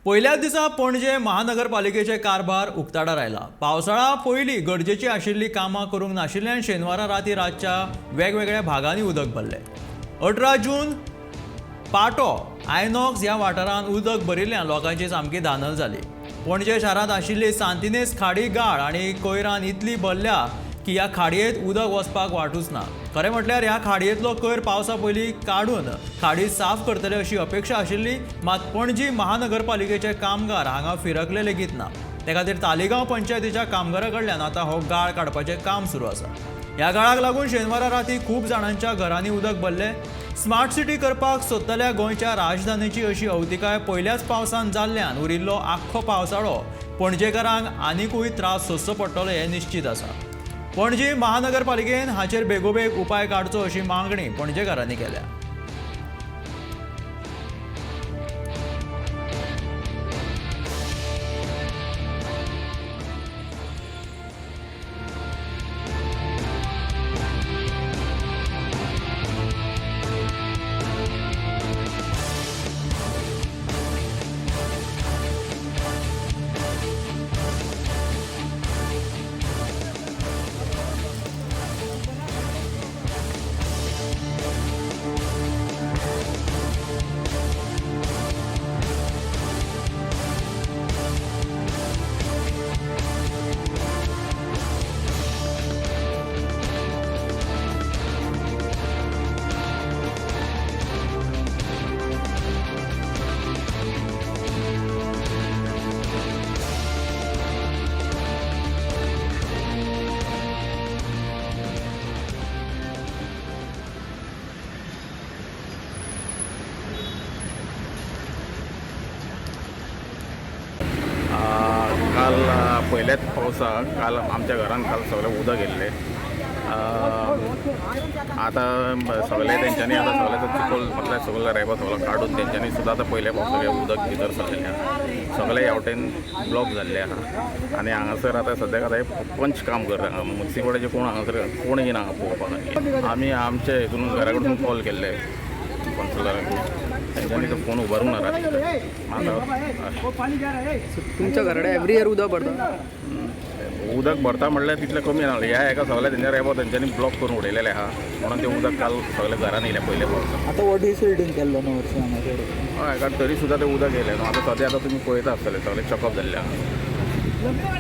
पयल्याच दिसा पणजे महानगरपालिकेचे कारभार उक्ताडार आयला. पावसाळा पयलीं गरजेची आशिल्लीं कामां करूंक नाशिल्ल्यान शेनवारा राती रातच्या वेगवेगळ्या भागांनी उदक भरलें. 18 जून पाटो आयनॉक्स ह्या वाठारांत उदक भरिल्ल्यान लोकांची सामकी धानल जाली. पणजे शारांत आशिल्ली सांतिनेज खाडी गाळ आनी कोयरान इतली भरल्या की ह्या खाडयेंत उदक वचपाक वाटूच ना. खरें म्हटल्यार ह्या खाडयेंतलो कोयर पावसा पयलीं काडून खाडी साफ करतले अशी अपेक्षा आशिल्ली, मात पणजी महानगरपालिकेचे कामगार हांगा फिरकले लेगीत ना. ते खातीर तालिगांव पंचायतीच्या कामगारा कडल्यान आतां हो गाळ काडपाचें काम सुरू आसा. ह्या गाळाक लागून शेनवारा राती खूब जाणांच्या घरांनी उदक भरलें. स्मार्ट सिटी करपाक सोदतल्या गोंयच्या राजधानीची अशी अवतिकाय पयल्याच पावसान जाल्ल्यान उरिल्लो आख्खो पावसाळो पणजेकारांक आनिकूय त्रास सोंसचो पडटलो हें निश्चीत आसा. पणजी महानगरपालिकेन हाचेर बेगोबेग उपाय काडचो अशी मागणी पणजेकारांनी केल्या. काल पयल्याच पावसाक काल आमच्या घरान काल सगळें उदक येयल्लें. आतां सगळें तेंच्यांनी आतां सगळें चिखोल म्हटल्यार सगळो रेबो सगळो काडून तेंच्यांनी सुद्दां आतां पयल्या पावसाक हें उदक भितर सरलेलें आहा. सगळें ह्या वटेन ब्लॉक जाल्लें आहा आनी हांगासर आतां सद्याक आतां हे पंच काम करता. हांगा मुन्सिपालिटीचे कोण हांगासर कोण येयना हांगा पळोवपाक. आमी आमच्या हितून घरा कडसून कॉल केल्ले कौन्सिलराक, तेंच्यांनी तो फोन उबारूंक ना राती. आतां तुमच्या घरा एवरी इयर उदक भरता? उदक भरता म्हणल्यार तितलें कमी ना. ह्या एका सगळ्या तेंच्या रेबो तेंच्यांनी ब्लॉक करून उडयलेलें आहा म्हणून तें उदक काल सगळें घरान येयलें पयले पावसाक. आतां हो डिसिल्टींग केल्लो न्हू हरशीं हांगासर. हय, कारण तरी सुद्दां तें उदक येयलें न्हू. आतां सद्या आतां तुमी पळयता आसतले सगळें चॉकअप जाल्लें आहा.